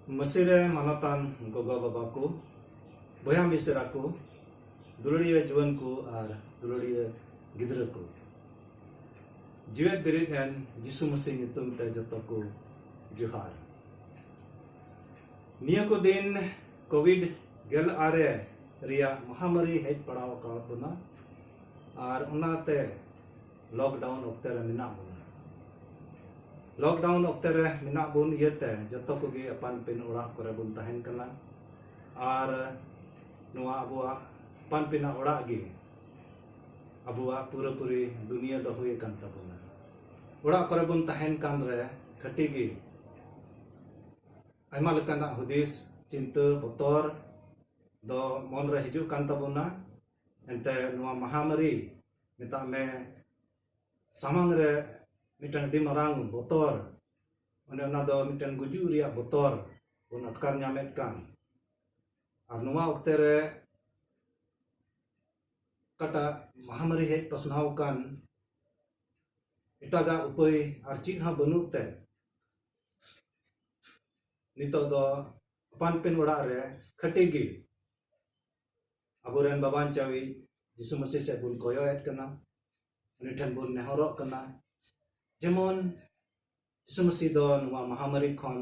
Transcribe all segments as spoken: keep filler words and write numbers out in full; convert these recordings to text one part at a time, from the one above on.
ᱢᱟᱹᱥᱤ ᱨᱮ ᱢᱟᱱᱚᱛᱟᱱ ᱜᱚᱜᱚ ᱵᱟᱵᱟ ᱠᱚ, ᱵᱚᱭᱦᱟ ᱢᱤᱥᱮᱨᱟ ᱠᱚ, ᱫᱩᱞᱟᱹᱲᱤᱭᱟᱹ ᱡᱩᱣᱟᱹᱱ ᱠᱚ ᱟᱨ ᱫᱩᱞᱟᱹᱲᱤᱭᱟᱹ ᱜᱤᱫᱽᱨᱟᱹ ᱠᱚ, ᱡᱤᱣᱮᱫ ᱵᱮᱨᱮᱫ ᱮᱱ ᱡᱤᱥᱩ ᱢᱟᱹᱥᱤ ᱧᱩᱛᱩᱢ ᱛᱮ ᱡᱚᱛᱚ ᱠᱚ ᱡᱚᱦᱟᱨ᱾ ᱱᱤᱭᱟᱹ ᱠᱚ ᱫᱤᱱ ᱠᱳᱵᱷᱤᱰ ᱜᱮᱞ ᱟᱨᱮ ᱨᱮᱭᱟᱜ ᱢᱚᱦᱟᱢᱟᱨᱤ ᱦᱮᱡ ᱯᱟᱲᱟᱣ ᱟᱠᱟᱫ ᱵᱚᱱᱟ ᱟᱨ ᱚᱱᱟᱛᱮ ᱞᱚᱠᱰᱟᱣᱩᱱ ᱚᱠᱛᱮ ᱨᱮ ᱢᱮᱱᱟᱜ ᱵᱚᱱᱟ᱾ ᱞᱚᱠᱰᱟᱣᱩᱱ ᱚᱠᱛᱮ ᱨᱮ ᱢᱮᱱᱟᱜ ᱵᱚᱱ ᱤᱭᱟᱹᱛᱮ ᱡᱚᱛᱚ ᱠᱚᱜᱮ ᱟᱯᱟᱱ ᱟᱹᱯᱤᱱ ᱚᱲᱟᱜ ᱠᱚᱨᱮ ᱵᱚᱱ ᱛᱟᱦᱮᱱ ᱠᱟᱱᱟ᱾ ᱟᱨ ᱱᱚᱣᱟ ᱟᱵᱚᱣᱟᱜ ᱟᱯᱟᱱ ᱟᱹᱯᱤᱱᱟᱜ ᱚᱲᱟᱜ ᱜᱮ ᱟᱵᱚᱣᱟᱜ ᱯᱩᱨᱟᱹᱯᱩᱨᱤ ᱫᱩᱱᱤᱭᱟᱹ ᱫᱚ ᱦᱩᱭ ᱟᱠᱟᱱ ᱛᱟᱵᱚᱱᱟ᱾ ᱚᱲᱟᱜ ᱠᱚᱨᱮ ᱵᱚᱱ ᱛᱟᱦᱮᱱ ᱠᱟᱱ ᱨᱮ ᱠᱷᱟᱹᱴᱤ ᱜᱮ ᱟᱭᱢᱟ ᱞᱮᱠᱟᱱᱟᱜ ᱦᱩᱫᱤᱥ, ᱪᱤᱱᱛᱟᱹ, ᱵᱚᱛᱚᱨ ᱫᱚ ᱢᱚᱱ ᱨᱮ ᱦᱤᱡᱩᱜ ᱠᱟᱱ ᱛᱟᱵᱚᱱᱟ᱾ ᱮᱱᱛᱮ ᱱᱚᱣᱟ ᱢᱟᱦᱟᱢᱟᱨᱤ, ᱢᱮᱛᱟᱜ ᱢᱮ, ᱥᱟᱢᱟᱝ ᱨᱮ ᱢᱤᱫᱴᱟᱝ ᱟᱹᱰᱤ ᱢᱟᱨᱟᱝ ᱵᱚᱛᱚᱨ, ᱚᱱᱮ ᱚᱱᱟ ᱫᱚ ᱢᱤᱫᱴᱟᱝ ᱜᱩᱡᱩᱜ ᱨᱮᱭᱟᱜ ᱵᱚᱛᱚᱨ ᱵᱚᱱ ᱟᱴᱠᱟᱨ ᱧᱟᱢᱮᱫ ᱠᱟᱱ᱾ ᱟᱨ ᱱᱚᱣᱟ ᱚᱠᱛᱮ ᱨᱮ ᱚᱠᱟᱴᱟᱜ ᱢᱟᱦᱟᱢᱟᱨᱤ ᱦᱮᱡ ᱯᱟᱥᱱᱟᱣ ᱟᱠᱟᱱ, ᱮᱴᱟᱜᱟᱜ ᱩᱯᱟᱹᱭ ᱟᱨ ᱪᱮᱫ ᱦᱚᱸ ᱵᱟᱹᱱᱩᱜ ᱛᱮ ᱱᱤᱛᱚᱜ ᱫᱚ ᱟᱯᱟᱱ ᱟᱹᱯᱤᱱ ᱚᱲᱟᱜ ᱨᱮ ᱠᱷᱟᱹᱴᱤ ᱜᱮ ᱟᱵᱚᱨᱮᱱ ᱵᱟᱵᱟᱧᱪᱟᱣᱤᱡ ᱡᱤᱥᱩ ᱢᱟᱹᱥᱤ ᱥᱮᱫ ᱵᱚᱱ ᱠᱚᱭᱚᱜ ᱮᱫ ᱠᱟᱱᱟ, ᱩᱱᱤ ᱴᱷᱮᱱ ᱵᱚᱱ ᱱᱮᱦᱚᱨᱚᱜ ᱠᱟᱱᱟ, ᱡᱮᱢᱚᱱ ᱡᱤᱥᱩ ᱢᱟᱹᱥᱤ ᱫᱚ ᱱᱚᱣᱟ ᱢᱟᱦᱟᱢᱟᱨᱤ ᱠᱷᱚᱱ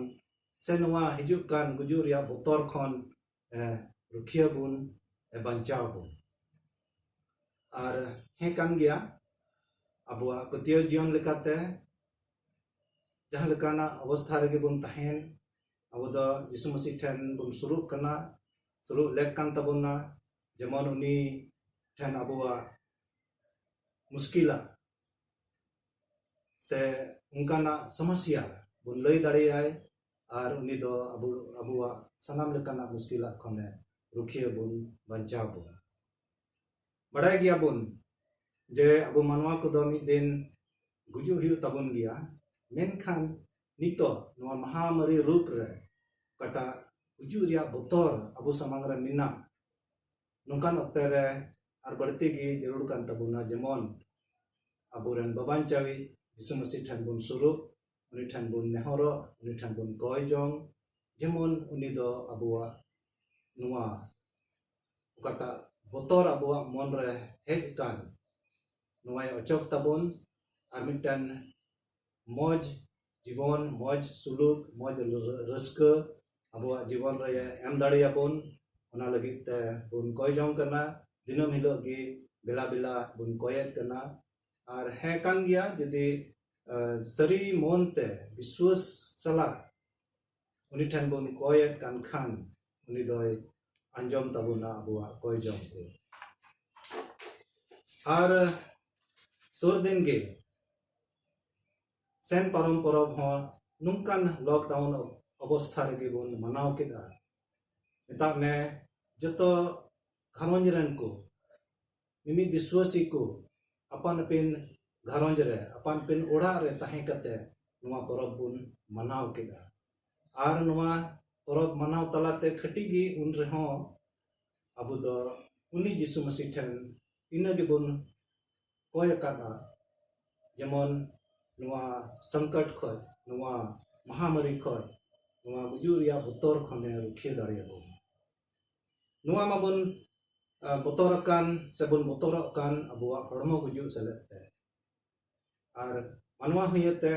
ᱥᱮ ᱱᱚᱣᱟ ᱦᱤᱡᱩᱜ ᱠᱟᱱ ᱜᱩᱡᱩᱜ ᱨᱮᱭᱟᱜ ᱵᱚᱛᱚᱨ ᱠᱷᱚᱱ ᱮ, ᱨᱩᱠᱷᱤᱭᱟᱹ ᱵᱚᱱ, ᱮ, ᱵᱟᱧᱪᱟᱣ ᱵᱚᱱ᱾ ᱟᱨ ᱦᱮᱸ ᱠᱟᱱ ᱜᱮᱭᱟ, ᱟᱵᱚᱣᱟᱜ ᱯᱟᱹᱛᱭᱟᱹᱣ ᱡᱤᱭᱚᱱ ᱞᱮᱠᱟᱛᱮ ᱡᱟᱦᱟᱸ ᱞᱮᱠᱟᱱᱟᱜ ᱚᱵᱚᱥᱛᱷᱟ ᱨᱮᱜᱮ ᱵᱚᱱ ᱛᱟᱦᱮᱱ, ᱟᱵᱚ ᱫᱚ ᱡᱤᱥᱩ ᱢᱟᱹᱥᱤ ᱴᱷᱮᱱ ᱵᱚᱱ ᱥᱩᱨᱩᱜ ᱠᱟᱱᱟ, ᱥᱩᱨᱩᱜ ᱞᱮᱠ ᱠᱟᱱ ᱛᱟᱵᱚᱱᱟ, ᱡᱮᱢᱚᱱ ᱩᱱᱤ ᱴᱷᱮᱱ ᱟᱵᱚᱣᱟᱜ ᱢᱩᱥᱠᱤᱞᱟᱜ ᱥᱮ ᱚᱱᱠᱟᱱᱟᱜ ᱥᱚᱢᱚᱥᱭᱟ ᱵᱚᱱ ᱞᱟᱹᱭ ᱫᱟᱲᱮᱭᱟᱭ, ᱟᱨ ᱩᱱᱤ ᱫᱚ ᱟᱵᱚ, ᱟᱵᱚᱣᱟᱜ ᱥᱟᱱᱟᱢ ᱞᱮᱠᱟᱱᱟᱜ ᱢᱩᱥᱠᱤᱞᱟᱜ ᱠᱷᱚᱱᱮ ᱨᱩᱠᱷᱤᱭᱟᱹ ᱵᱚᱱ, ᱵᱟᱧᱪᱟᱣ ᱵᱚᱱᱟ᱾ ᱵᱟᱲᱟᱭ ᱜᱮᱭᱟᱵᱚᱱ ᱡᱮ ᱟᱵᱚ ᱢᱟᱱᱣᱟ ᱠᱚᱫᱚ ᱢᱤᱫ ᱫᱤᱱ ᱜᱩᱡᱩᱜ ᱦᱩᱭᱩᱜ ᱛᱟᱵᱚᱱ ᱜᱮᱭᱟ, ᱢᱮᱱᱠᱷᱟᱱ ᱱᱤᱛᱚᱜ ᱱᱚᱣᱟ ᱢᱟᱦᱟᱢᱟᱨᱤ ᱨᱩᱯ ᱨᱮ ᱚᱠᱟᱴᱟᱜ ᱜᱩᱡᱩᱜ ᱨᱮᱭᱟᱜ ᱵᱚᱛᱚᱨ ᱟᱵᱚ ᱥᱟᱢᱟᱝ ᱨᱮ ᱢᱮᱱᱟᱜ, ᱱᱚᱝᱠᱟᱱ ᱚᱠᱛᱮ ᱨᱮ ᱟᱨ ᱵᱟᱹᱲᱛᱤ ᱜᱮ ᱡᱟᱹᱨᱩᱲ ᱠᱟᱱ ᱛᱟᱵᱚᱱᱟ, ᱡᱮᱢᱚᱱ ᱟᱵᱚᱨᱮᱱ ᱵᱟᱵᱟᱧᱪᱟᱣᱤᱡ ᱡᱤᱥᱩ ᱢᱟᱹᱥᱤ ᱴᱷᱮᱱ ᱵᱚᱱ ᱥᱩᱨᱩᱜ, ᱩᱱᱤ ᱴᱷᱮᱱ ᱵᱚᱱ ᱱᱮᱦᱚᱨᱚᱜ, ᱩᱱᱤ ᱴᱷᱮᱱ ᱵᱚᱱ ᱠᱚᱭ ᱡᱚᱝ, ᱡᱮᱢᱚᱱ ᱩᱱᱤ ᱫᱚ ᱟᱵᱚᱣᱟᱜ ᱱᱚᱣᱟ ᱚᱠᱟᱴᱟᱜ ᱵᱚᱛᱚᱨ ᱟᱵᱚᱣᱟᱜ ᱢᱚᱱ ᱨᱮ ᱦᱮᱡ ᱟᱠᱟᱱ, ᱱᱚᱣᱟᱭ ᱚᱪᱚᱜ ᱛᱟᱵᱚᱱ, ᱟᱨ ᱢᱤᱫᱴᱮᱱ ᱢᱚᱡᱽ ᱡᱤᱵᱚᱱ, ᱢᱚᱡᱽ ᱥᱩᱞᱩᱠ, ᱢᱚᱡᱽ ᱨᱟᱹᱥᱠᱟᱹ ᱟᱵᱚᱣᱟᱜ ᱡᱤᱵᱚᱱ ᱨᱮ ᱮᱢ ᱫᱟᱲᱮᱭᱟᱵᱚᱱ, ᱚᱱᱟ ᱞᱟᱹᱜᱤᱫ ᱛᱮ ᱵᱚᱱ ᱠᱚᱭ ᱡᱚᱝ ᱠᱟᱱᱟ᱾ ᱫᱤᱱᱟᱹᱢ ᱦᱤᱞᱳᱜ ᱜᱮ ᱵᱮᱞᱟ ᱵᱮᱞᱟ ᱵᱚᱱ ᱠᱚᱭᱮᱫ ᱠᱟᱱᱟ᱾ ᱟᱨ ᱦᱮᱸ ᱠᱟᱱ ᱜᱮᱭᱟ, ᱡᱩᱫᱤ ᱥᱟᱹᱨᱤ ᱢᱚᱱ ᱛᱮ ᱵᱤᱥᱣᱟᱹᱥ ᱥᱟᱞᱟᱜ ᱩᱱᱤ ᱴᱷᱮᱱ ᱵᱚᱱ ᱠᱚᱭᱮᱫ ᱠᱟᱱ ᱠᱷᱟᱱ, ᱩᱱᱤ ᱫᱚᱭ ᱟᱸᱡᱚᱢ ᱛᱟᱵᱚᱱᱟ ᱟᱵᱚᱣᱟᱜ ᱠᱚᱭ ᱡᱚᱝ ᱠᱚ᱾ ᱟᱨ ᱥᱩᱨ ᱫᱤᱱ ᱜᱮ ᱥᱮᱱ ᱯᱟᱨᱚᱢ ᱯᱚᱨᱚᱵᱽ ᱦᱚᱸ ᱱᱚᱝᱠᱟᱱ ᱞᱚᱠᱰᱟᱣᱩᱱ ᱚᱵᱚᱥᱛᱷᱟ ᱨᱮᱜᱮ ᱵᱚᱱ ᱢᱟᱱᱟᱣ ᱠᱮᱫᱟ᱾ ᱢᱮᱛᱟᱜ ᱢᱮ, ᱡᱚᱛᱚ ᱜᱷᱟᱨᱚᱸᱡᱽ ᱨᱮᱱ ᱠᱚ, ᱢᱤᱢᱤᱫ ᱵᱤᱥᱣᱟᱹᱥᱤ ᱠᱚ ᱟᱯᱟᱱ ᱟᱹᱯᱤᱱ ᱜᱷᱟᱨᱚᱸᱡᱽ ᱨᱮ, ᱟᱯᱟᱱ ᱟᱹᱯᱤᱱ ᱚᱲᱟᱜ ᱨᱮ ᱛᱟᱦᱮᱸ ᱠᱟᱛᱮ ᱱᱚᱣᱟ ᱯᱚᱨᱚᱵᱽ ᱵᱚᱱ ᱢᱟᱱᱟᱣ ᱠᱮᱫᱟ᱾ ᱟᱨ ᱱᱚᱣᱟ ᱯᱚᱨᱚᱵᱽ ᱢᱟᱱᱟᱣ ᱛᱟᱞᱟᱛᱮ ᱠᱷᱟᱹᱴᱤ ᱜᱮ ᱩᱱ ᱨᱮᱦᱚᱸ ᱟᱵᱚ ᱫᱚ ᱩᱱᱤ ᱡᱤᱥᱩ ᱢᱟᱹᱥᱤ ᱴᱷᱮᱱ ᱤᱱᱟᱹ ᱜᱮᱵᱚᱱ ᱠᱚᱭ ᱟᱠᱟᱫᱼᱟ, ᱡᱮᱢᱚᱱ ᱱᱚᱣᱟ ᱥᱚᱝᱠᱚᱴ ᱠᱷᱚᱱ, ᱱᱚᱣᱟ ᱢᱚᱦᱟᱢᱟᱨᱤ ᱠᱷᱚᱱ, ᱱᱚᱣᱟ ᱜᱩᱡᱩᱜ ᱨᱮᱭᱟᱜ ᱵᱚᱛᱚᱨ ᱠᱷᱚᱱᱮ ᱨᱩᱠᱷᱤᱭᱟᱹ ᱫᱟᱲᱮᱭᱟᱵᱚᱱ᱾ ᱱᱚᱣᱟ ᱢᱟᱵᱚᱱ ᱵᱚᱛᱚᱨ ᱟᱠᱟᱱ ᱥᱮᱵᱚᱱ ᱵᱚᱛᱚᱨᱚᱜ ᱠᱟᱱ ᱟᱵᱚᱣᱟᱜ ᱦᱚᱲᱢᱚ ᱜᱩᱡᱩᱜ ᱥᱮᱞᱮᱫ ᱛᱮ᱾ ᱟᱨ ᱢᱟᱱᱣᱟ ᱦᱩᱭᱟᱹᱛᱮ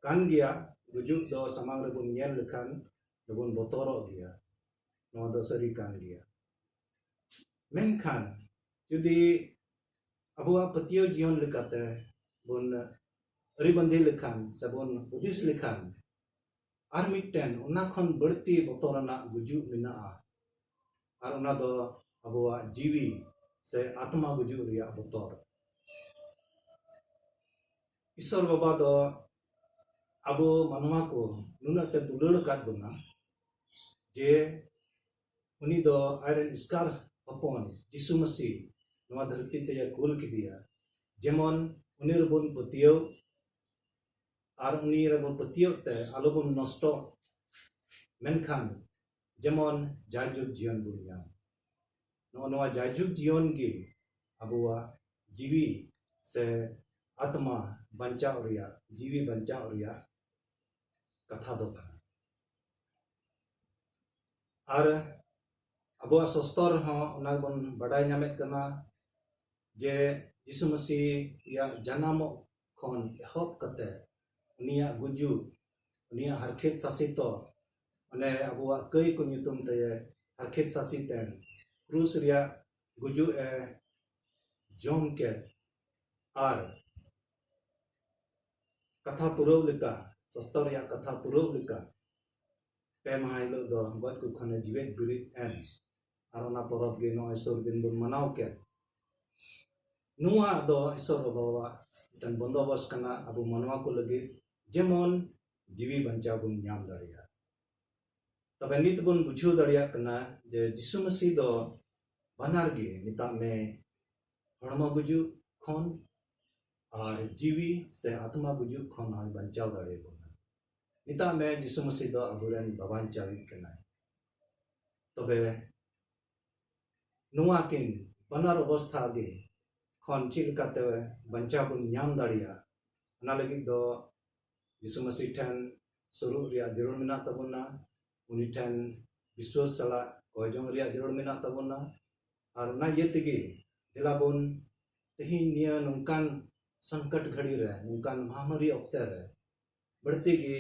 ᱠᱟᱱ ᱜᱮᱭᱟ, ᱜᱩᱡᱩᱜ ᱫᱚ ᱥᱟᱢᱟᱝ ᱨᱮᱵᱚᱱ ᱧᱮᱞ ᱞᱮᱠᱷᱟᱱ ᱫᱚᱵᱚᱱ ᱵᱚᱛᱚᱨᱚᱜ ᱜᱮᱭᱟ᱾ ᱱᱚᱣᱟ ᱫᱚ ᱥᱟᱹᱨᱤ ᱠᱟᱱ ᱜᱮᱭᱟ᱾ ᱢᱮᱱᱠᱷᱟᱱ ᱡᱩᱫᱤ ᱟᱵᱚᱣᱟᱜ ᱯᱟᱹᱛᱭᱟᱹᱣ ᱡᱤᱭᱚᱱ ᱞᱮᱠᱟᱛᱮ ᱵᱚᱱ ᱟᱹᱨᱤᱵᱟᱸᱫᱤ ᱞᱮᱠᱷᱟᱱ ᱥᱮᱵᱚᱱ ᱦᱩᱫᱤᱥ ᱞᱮᱠᱷᱟᱱ, ᱟᱨ ᱢᱤᱫᱴᱮᱱ ᱚᱱᱟ ᱠᱷᱚᱱ ᱵᱟᱹᱲᱛᱤ ᱵᱚᱛᱚᱨᱟᱱᱟᱜ ᱜᱩᱡᱩᱜ ᱢᱮᱱᱟᱜᱼᱟ᱾ ᱟᱨ ᱚᱱᱟ ᱫᱚ ᱟᱵᱚᱣᱟᱜ ᱡᱤᱣᱤ ᱥᱮ ᱟᱛᱢᱟ ᱜᱩᱡᱩᱜ ᱨᱮᱭᱟᱜ ᱵᱚᱛᱚᱨ᱾ ᱤᱥᱚᱨ ᱵᱟᱵᱟ ᱫᱚ ᱟᱵᱚ ᱢᱟᱱᱣᱟ ᱠᱚ ᱱᱩᱱᱟᱹᱜ ᱛᱮ ᱫᱩᱞᱟᱹᱲ ᱟᱠᱟᱫ ᱵᱚᱱᱟ ᱡᱮ ᱩᱱᱤ ᱫᱚ ᱟᱡᱨᱮᱱ ᱮᱥᱠᱟᱨ ᱦᱚᱯᱚᱱ ᱡᱤᱥᱩ ᱢᱟᱹᱥᱤ ᱱᱚᱣᱟ ᱫᱷᱟᱹᱨᱛᱤ ᱛᱮᱭ ᱠᱩᱞ ᱠᱮᱫᱮᱭᱟ, ᱡᱮᱢᱚᱱ ᱩᱱᱤ ᱨᱮᱵᱚᱱ ᱯᱟᱹᱛᱭᱟᱹᱣ ᱟᱨ ᱩᱱᱤ ᱨᱮᱵᱚᱱ ᱯᱟᱹᱛᱭᱟᱹᱣ ᱛᱮ ᱟᱞᱚᱵᱚᱱ ᱱᱚᱥᱴᱚᱜ, ᱢᱮᱱᱠᱷᱟᱱ ᱡᱮᱢᱚᱱ ᱡᱟᱭᱡᱩᱜᱽ ᱡᱤᱭᱚᱱ ᱵᱚᱱ ᱧᱟᱢ᱾ ᱱᱚᱜᱼᱚ ᱱᱚᱣᱟ ᱡᱟᱭᱡᱩᱜᱽ ᱡᱤᱭᱚᱱ ᱜᱮ ᱟᱵᱚᱣᱟᱜ ᱡᱤᱣᱤ ᱥᱮ ᱟᱛᱢᱟ ᱵᱟᱧᱪᱟᱣ ᱨᱮᱭᱟᱜ, ᱡᱤᱣᱤ ᱵᱟᱧᱪᱟᱣ ᱨᱮᱭᱟᱜ ᱠᱟᱛᱷᱟ ᱫᱚ ᱠᱟᱱᱟ᱾ ᱟᱨ ᱟᱵᱚᱣᱟᱜ ᱥᱚᱥᱛᱚᱨ ᱨᱮᱦᱚᱸ ᱚᱱᱟ ᱵᱚᱱ ᱵᱟᱰᱟᱭ ᱧᱟᱢᱮᱫ ᱠᱟᱱᱟ ᱡᱮ ᱡᱤᱥᱩ ᱢᱟᱹᱥᱤ ᱨᱮᱭᱟᱜ ᱡᱟᱱᱟᱢᱚᱜ ᱠᱷᱚᱱ ᱮᱦᱚᱵ ᱠᱟᱛᱮ ᱩᱱᱤᱭᱟᱜ ᱜᱩᱡᱩᱜ, ᱩᱱᱤᱭᱟᱜ ᱦᱟᱨᱠᱷᱮᱛ ᱥᱟᱥᱮᱛᱚ, ᱚᱱᱮ ᱟᱵᱚᱣᱟᱜ ᱠᱟᱹᱭ ᱠᱚ ᱧᱩᱛᱩᱢ ᱛᱮ ᱦᱟᱨᱠᱷᱮᱛ ᱥᱟᱥᱮᱛ ᱮᱱ, ᱠᱨᱩᱥ ᱨᱮᱭᱟᱜ ᱜᱩᱡᱩᱜ ᱮ ᱡᱚᱢ ᱠᱮᱫ, ᱟᱨ ᱠᱟᱛᱷᱟ ᱯᱩᱨᱟᱹᱣ ᱞᱮᱠᱟ, ᱥᱚᱥᱛᱚᱨ ᱨᱮᱭᱟᱜ ᱠᱟᱛᱷᱟ ᱯᱩᱨᱟᱹᱣ ᱞᱮᱠᱟ, ᱯᱮ ᱢᱟᱦᱟ ᱦᱤᱞᱳᱜ ᱫᱚ ᱜᱚᱡ ᱠᱚ ᱠᱷᱚᱱᱮ ᱡᱤᱣᱮᱫ ᱵᱮᱨᱮᱫ ᱮᱱ, ᱟᱨ ᱚᱱᱟ ᱯᱚᱨᱚᱵᱽ ᱜᱮ ᱱᱚᱜᱼᱚᱭ ᱥᱩᱨ ᱫᱤᱱ ᱵᱚᱱ ᱢᱟᱱᱟᱣ ᱠᱮᱫ᱾ ᱱᱚᱣᱟ ᱫᱚ ᱤᱥᱚᱨ ᱵᱟᱵᱟᱣᱟᱜ ᱢᱤᱫᱴᱮᱱ ᱵᱚᱱᱫᱚᱵᱚᱥ ᱠᱟᱱᱟ ᱟᱵᱚ ᱢᱟᱱᱣᱟ ᱠᱚ ᱞᱟᱹᱜᱤᱫ, ᱡᱮᱢᱚᱱ ᱡᱤᱣᱤ ᱵᱟᱧᱪᱟᱣ ᱵᱚᱱ ᱧᱟᱢ ᱫᱟᱲᱮᱭᱟᱜ᱾ ᱛᱚᱵᱮ ᱱᱤᱛ ᱵᱚᱱ ᱵᱩᱡᱷᱟᱹᱣ ᱫᱟᱲᱮᱭᱟᱜ ᱠᱟᱱᱟ ᱡᱮ ᱡᱤᱥᱩ ᱢᱟᱹᱥᱤ ᱫᱚ ᱵᱟᱱᱟᱨ ᱜᱮ, ᱢᱮᱛᱟᱜ ᱢᱮ, ᱦᱚᱲᱢᱚ ᱜᱩᱡᱩᱜ ᱠᱷᱚᱱ ᱟᱨ ᱡᱤᱣᱤ ᱥᱮ ᱟᱛᱢᱟ ᱜᱩᱡᱩᱜ ᱠᱷᱚᱱ ᱦᱚᱸᱭ ᱵᱟᱧᱪᱟᱣ ᱫᱟᱲᱮᱭᱟᱵᱚᱱᱟ᱾ ᱢᱮᱛᱟᱜ ᱢᱮ, ᱡᱤᱥᱩ ᱢᱟᱹᱥᱤ ᱫᱚ ᱟᱵᱚᱨᱮᱱ ᱵᱟᱵᱟᱧᱪᱟᱣᱤᱡ ᱠᱟᱱᱟᱭ᱾ ᱛᱚᱵᱮ ᱱᱚᱣᱟ ᱠᱤᱱ ᱵᱟᱱᱟᱨ ᱚᱵᱚᱥᱛᱷᱟ ᱜᱮ ᱠᱷᱚᱱ ᱪᱮᱫ ᱞᱮᱠᱟᱛᱮ ᱵᱟᱧᱪᱟᱣ ᱵᱚᱱ ᱧᱟᱢ ᱫᱟᱲᱮᱭᱟᱜᱼᱟ, ᱚᱱᱟ ᱞᱟᱹᱜᱤᱫ ᱫᱚ ᱡᱤᱥᱩ ᱢᱟᱹᱥᱤ ᱴᱷᱮᱱ ᱥᱩᱨᱩᱜ ᱨᱮᱭᱟᱜ ᱡᱟᱹᱨᱩᱲ ᱢᱮᱱᱟᱜ ᱛᱟᱵᱚᱱᱟ᱾ ᱩᱱᱤ ᱴᱷᱮᱱ ᱵᱤᱥᱣᱟᱹᱥ ᱥᱟᱞᱟᱜ ᱠᱚᱭ ᱡᱚᱝ ᱨᱮᱭᱟᱜ ᱡᱟᱹᱨᱩᱲ ᱢᱮᱱᱟᱜ ᱛᱟᱵᱚᱱᱟ᱾ ᱟᱨ ᱚᱱᱟ ᱤᱭᱟᱹ ᱛᱮᱜᱮ ᱫᱮᱞᱟ ᱵᱚᱱ ᱛᱮᱦᱮᱧ ᱱᱤᱭᱟᱹ ᱱᱚᱝᱠᱟᱱ ᱥᱚᱝᱠᱚᱴ ᱜᱷᱟᱹᱲᱤ ᱨᱮ, ᱱᱚᱝᱠᱟᱱ ᱢᱚᱦᱟᱢᱟᱨᱤ ᱚᱠᱛᱮ ᱨᱮ ᱵᱟᱹᱲᱛᱤ ᱜᱮ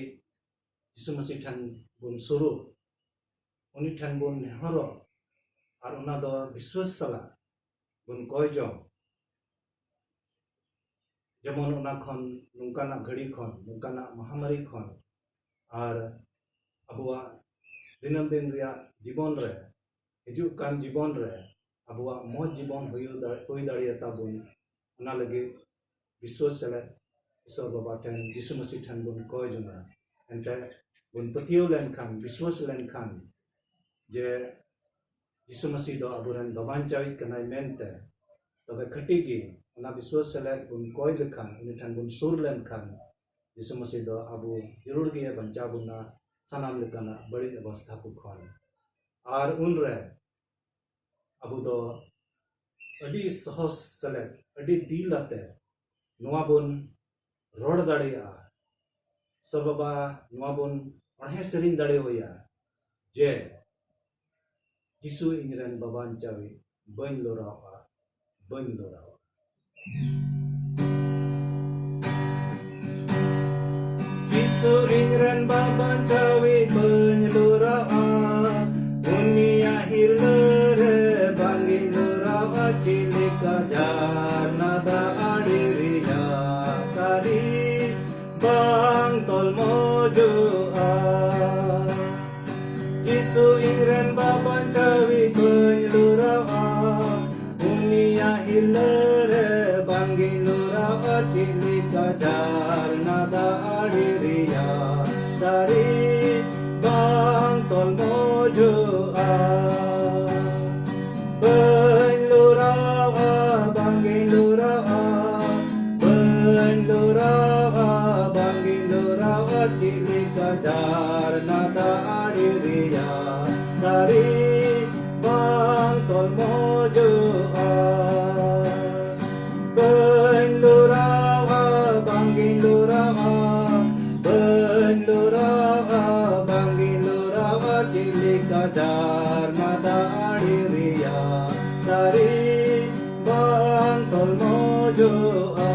ᱡᱤᱥᱩ ᱢᱟᱹᱥᱤ ᱴᱷᱮᱱ ᱵᱚᱱ ᱥᱩᱨᱩᱜ, ᱩᱱᱤ ᱴᱷᱮᱱ ᱵᱚᱱ ᱱᱮᱦᱚᱨᱚᱜ, ᱟᱨ ᱚᱱᱟ ᱫᱚ ᱵᱤᱥᱣᱟᱹᱥ ᱥᱟᱞᱟᱜ ᱵᱚᱱ ᱠᱚᱭ ᱡᱚᱝ, ᱡᱮᱢᱚᱱ ᱚᱱᱟ ᱠᱷᱚᱱ, ᱱᱚᱝᱠᱟᱱᱟᱜ ᱜᱷᱟᱹᱲᱤ ᱠᱷᱚᱱ, ᱱᱚᱝᱠᱟᱱᱟᱜ ᱢᱚᱦᱟᱢᱟᱨᱤ ᱠᱷᱚᱱ, ᱟᱨ ᱟᱵᱚᱣᱟᱜ ᱫᱤᱱᱟᱹᱢ ᱫᱤᱱ ᱨᱮᱭᱟᱜ ᱡᱤᱵᱚᱱ ᱨᱮ, ᱦᱤᱡᱩᱜ ᱠᱟᱱ ᱡᱤᱵᱚᱱ ᱨᱮ ᱟᱵᱚᱣᱟᱜ ᱢᱚᱡᱽ ᱡᱤᱵᱚᱱ ᱦᱩᱭᱩᱜ ᱫᱟᱲᱮ, ᱦᱩᱭ ᱫᱟᱲᱮᱭᱟᱛᱟ ᱵᱚᱱ, ᱚᱱᱟ ᱞᱟᱹᱜᱤᱫ ᱵᱤᱥᱣᱟᱹᱥ ᱥᱮᱞᱮᱫ ᱤᱥᱚᱨ ᱵᱟᱵᱟ ᱴᱷᱮᱱ, ᱡᱤᱥᱩ ᱢᱟᱹᱥᱤ ᱴᱷᱮᱱ ᱵᱚᱱ ᱠᱚᱭ ᱡᱚᱝᱟ᱾ ᱮᱱᱛᱮ ᱵᱚᱱ ᱯᱟᱹᱛᱭᱟᱹᱣ ᱞᱮᱱᱠᱷᱟᱱ, ᱵᱤᱥᱣᱟᱹᱥ ᱞᱮᱱᱠᱷᱟᱱ ᱡᱮ ᱡᱤᱥᱩ ᱢᱟᱹᱥᱤ ᱫᱚ ᱟᱵᱚᱨᱮᱱ ᱵᱟᱵᱟᱧᱪᱟᱣᱤᱡ ᱠᱟᱱᱟᱭ ᱢᱮᱱᱛᱮ, ᱛᱚᱵᱮ ᱠᱷᱟᱹᱴᱤ ᱜᱮ ᱚᱱᱟ ᱵᱤᱥᱣᱟᱹᱥ ᱥᱮᱞᱮᱫ ᱵᱚᱱ ᱠᱚᱭ ᱞᱮᱠᱷᱟᱱ, ᱩᱱᱤ ᱴᱷᱮᱱ ᱵᱚᱱ ᱥᱩᱨ ᱞᱮᱱᱠᱷᱟᱱ, ᱡᱤᱥᱩ ᱢᱟᱹᱥᱤ ᱫᱚ ᱟᱵᱚ ᱡᱟᱹᱨᱩᱲ ᱜᱮ ᱵᱟᱧᱪᱟᱣ ᱵᱚᱱᱟ ᱥᱟᱱᱟᱢ ᱞᱮᱠᱟᱱᱟᱜ ᱵᱟᱹᱲᱤᱡ ᱚᱵᱚᱥᱛᱷᱟ ᱠᱚ ᱠᱷᱚᱱ᱾ ᱟᱨ ᱩᱱᱨᱮ ᱟᱵᱚ ᱫᱚ ᱟᱹᱰᱤ ᱥᱚᱦᱚᱡ ᱥᱮᱞᱮᱫ, ᱟᱹᱰᱤ ᱫᱤᱞ ᱟᱛᱮ ᱱᱚᱣᱟ ᱵᱚᱱ ᱨᱚᱲ ᱫᱟᱲᱮᱭᱟᱜᱼᱟ᱾ ᱥᱚᱨ ᱵᱟᱵᱟ ᱱᱚᱣᱟ ᱵᱚᱱ ᱚᱬᱦᱮ ᱥᱮᱨᱮᱧ ᱫᱟᱲᱮᱭᱟᱭᱟ ᱡᱮ ᱡᱤᱥᱩ ᱤᱧᱨᱮᱱ ᱵᱟᱵᱟᱧᱪᱟᱣᱤᱡ, ᱵᱟᱹᱧ ᱞᱚᱨᱟᱣᱜᱼᱟ, ᱵᱟᱹᱧ ᱞᱚᱨᱟᱣᱜᱼᱟ᱾ ᱡᱤᱥᱩ ᱤᱧᱨᱮᱱ ᱵᱟᱵᱟᱧᱪᱟᱣᱤᱡ, ᱵᱟᱹᱧ ᱞᱚᱨᱟᱣᱜᱼᱟ᱾ ᱩᱱᱤᱭᱟᱜ ᱦᱤᱨᱞᱟᱹ ᱨᱮ ᱵᱟᱝᱜᱤᱧ ᱞᱚᱨᱟᱣᱜᱼᱟ᱾ ᱪᱮᱫ ᱞᱮᱠᱟ ᱡᱷᱟᱨᱱᱟ ᱫᱟᱜ ᱟᱲᱮ ᱨᱮᱭᱟᱜ ᱫᱟᱨᱮ ᱵᱟᱝ ᱛᱚᱞ ᱢᱚᱡᱚᱜᱼᱟ᱾ ᱡᱤᱥᱩ ᱤᱧᱨᱮᱱ ᱵᱟᱵᱟᱧᱪᱟᱣᱤᱡ, ᱵᱟᱹᱧ ᱞᱚᱨᱟᱣᱜᱼᱟ᱾ ᱩᱱᱤᱭᱟᱜ ᱦᱤᱨᱞᱟᱹ ᱨᱮ ᱵᱟᱝᱜᱤᱧ ᱞᱚᱨᱟᱣᱜᱼᱟ᱾ ᱪᱮᱫ ᱞᱮᱠᱟ ᱡᱷᱟᱨᱱᱟ ᱫᱟᱜ ᱟᱲᱮ ᱨᱮᱭᱟᱜ ᱫᱟᱨᱮ ᱵᱟᱝ ᱛᱚᱞ ᱢᱚᱡᱚᱜᱼᱟ᱾ ᱵᱟᱹᱧ ᱞᱚᱨᱟᱣᱜᱼᱟ, ᱵᱟᱝᱜᱤᱧ ᱞᱚᱨᱟᱣᱜᱼᱟ᱾ ᱵᱟᱹᱧ ᱞᱚᱨᱟᱣᱜᱼᱟ, ᱵᱟᱝᱜᱤᱧ ᱞᱚᱨᱟᱣᱜᱼᱟ᱾ ᱪᱮᱫ ᱞᱮᱠᱟ ᱡᱷᱟᱨᱱᱟ ᱫᱟᱜ ᱟᱲᱮ ᱨᱮᱭᱟᱜ ᱫᱟᱨᱮ ᱵᱟᱝ ᱛᱚᱞ ᱢᱚᱡᱚᱜᱼᱟ᱾ ᱵᱟᱹᱧ ᱞᱚᱨᱟᱣᱜᱼᱟ, ᱵᱟᱝᱜᱤᱧ ᱞᱚᱨᱟᱣᱜᱼᱟ᱾ ᱵᱟᱹᱧ ᱞᱚᱨᱟᱣᱜᱼᱟ, ᱵᱟᱝᱜᱤᱧ ᱞᱚᱨᱟᱣᱜᱼᱟ᱾ ᱪᱮᱫ ᱞᱮᱠᱟ ᱡᱷᱟᱨᱱᱟ ᱫᱟᱜ ᱟᱲᱮ ᱨᱮᱭᱟᱜ ᱫᱟᱨᱮ ᱵᱟᱝ ᱛᱚᱞ ᱢᱚᱡᱚᱜᱼᱟ᱾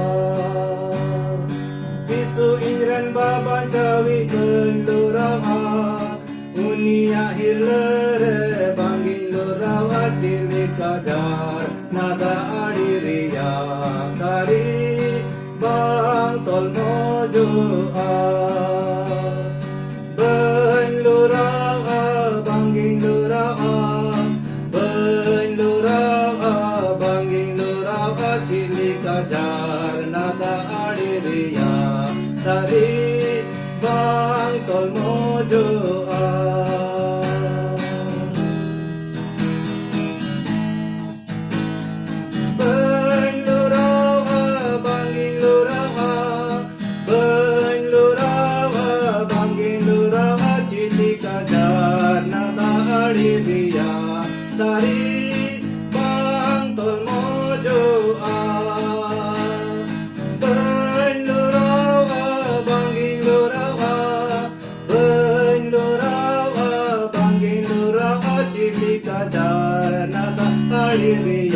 ᱡᱤᱥᱩ ᱤᱧᱨᱮᱱ ᱵᱟᱵᱟᱧᱪᱟᱣᱤᱡ, ᱵᱟᱹᱧ ᱞᱚᱨᱟᱣᱜᱼᱟ᱾ ᱩᱱᱤᱭᱟᱜ ᱦᱤᱨᱞᱟᱹ ᱨᱮ ᱵᱟᱝᱜᱤᱧ ᱞᱚᱨᱟᱣᱜᱼᱟ᱾ ᱪᱮᱫ ᱞᱮᱠᱟ ᱡᱷᱟᱨᱱᱟ ᱫᱟᱜ ᱟᱲᱮ ᱨᱮᱭᱟᱜ ᱫᱟᱨᱮ ᱵᱟᱝ ᱛᱚᱞ ᱢᱚᱡᱚᱜᱼᱟ᱾ ᱵᱟᱹᱧ ᱞᱚᱨᱟᱣᱜᱼᱟ, ᱵᱟᱝᱜᱤᱧ ᱞᱚᱨᱟᱣᱜᱼᱟ᱾ ᱵᱟᱹᱧ ᱞᱚᱨᱟᱣᱜᱼᱟ, ᱵᱟᱝᱜᱤᱧ ᱞᱚᱨᱟᱣᱜᱼᱟ᱾ ᱪᱮᱫ ᱞᱮᱠᱟ ᱡᱷᱟᱨᱱᱟ ᱫᱟᱜ ᱟᱲᱮ ᱨᱮᱭᱟᱜ ᱫᱟᱨᱮ ᱵᱟᱝ ᱛᱚᱞ ᱢᱚᱡᱚᱜᱼᱟ᱾ ᱵᱟᱹᱧ ᱞᱚᱨᱟᱣᱜᱼᱟ, ᱵᱟᱝᱜᱤᱧ ᱞᱚᱨᱟᱣᱜᱼᱟ᱾ ᱵᱟᱹᱧ ᱞᱚᱨᱟᱣᱜᱼᱟ, ᱵᱟᱝᱜᱤᱧ ᱞᱚᱨᱟᱣᱜᱼᱟ᱾ ᱪᱮᱫ ᱞᱮᱠᱟ ᱡᱷᱟᱨᱱᱟ ᱫᱟᱜ ᱟᱲᱮ ᱨᱮᱭᱟᱜ ᱫᱟᱨᱮ ᱵᱟᱝ ᱛᱚᱞ ᱢᱚᱡᱚᱜᱼᱟ᱾ ᱵᱟᱹᱧ ᱞᱚᱨᱟᱣᱜᱼᱟ, ᱵᱟᱝᱜᱤᱧ ᱞᱚᱨᱟᱣᱜᱼᱟ᱾ ᱵᱟᱹᱧ ᱞᱚᱨᱟᱣᱜᱼᱟ, ᱵᱟᱝᱜᱤᱧ ᱞᱚᱨᱟᱣᱜᱼᱟ᱾ ᱪᱮᱫ ᱞᱮᱠᱟ ᱪᱟᱨᱱᱟ ᱫᱟᱜ ᱛᱟᱹᱲᱤ ᱨᱮ